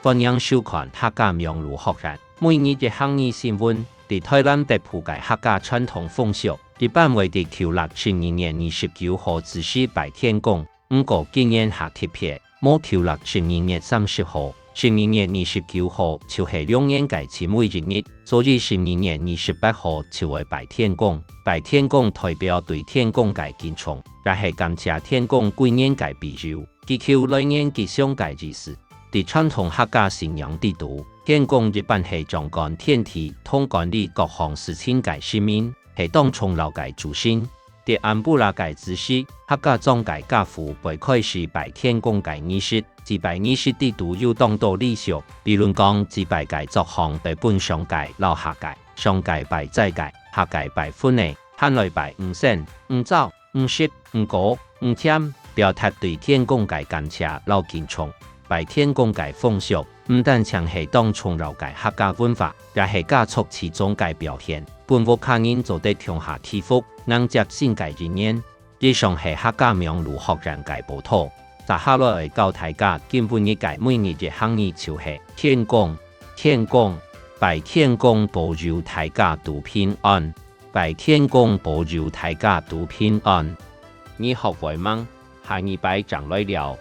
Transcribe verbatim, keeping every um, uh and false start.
歡迎收看客家網路學院每日一客語新聞。在臺南北部个客家傳統風俗，一般會在舊曆十二月二十九號子時拜天公。毋過今年較特別，無舊曆十二月三十號，十二月二十九號就係龍年个最尾一日，所以十二月二十八號就會拜天公。拜天公代表對天公个敬重，也係感謝天公貴人个庇佑，祈求來年吉祥个意思。在傳統客家信仰裡肚，天公一般係掌管天地同管理各項事情个神明，係當重要个主神。在暗晡夜个子時，客家庄个家戶會開始拜天公个儀式。祭拜儀式裡肚有當多禮俗，比論講祭拜个桌項會分上界摎下界，上界拜齋个，下界拜葷个，還來拜五牲、五棗、 五色、五果、五甜，表達對天公个感謝摎敬重。拜天公个風俗，毋單淨係當重要个客家文化，也係家族自尊个表現，分屋下人做得共下祈福，迎接新个一年。以上係客家網路學院个報導。接下來教大家今晡日个每日一客語就係天公，天公，拜天公保佑大家都平安。 拜天公保佑大家都平安。你學會吂？下二擺正來尞。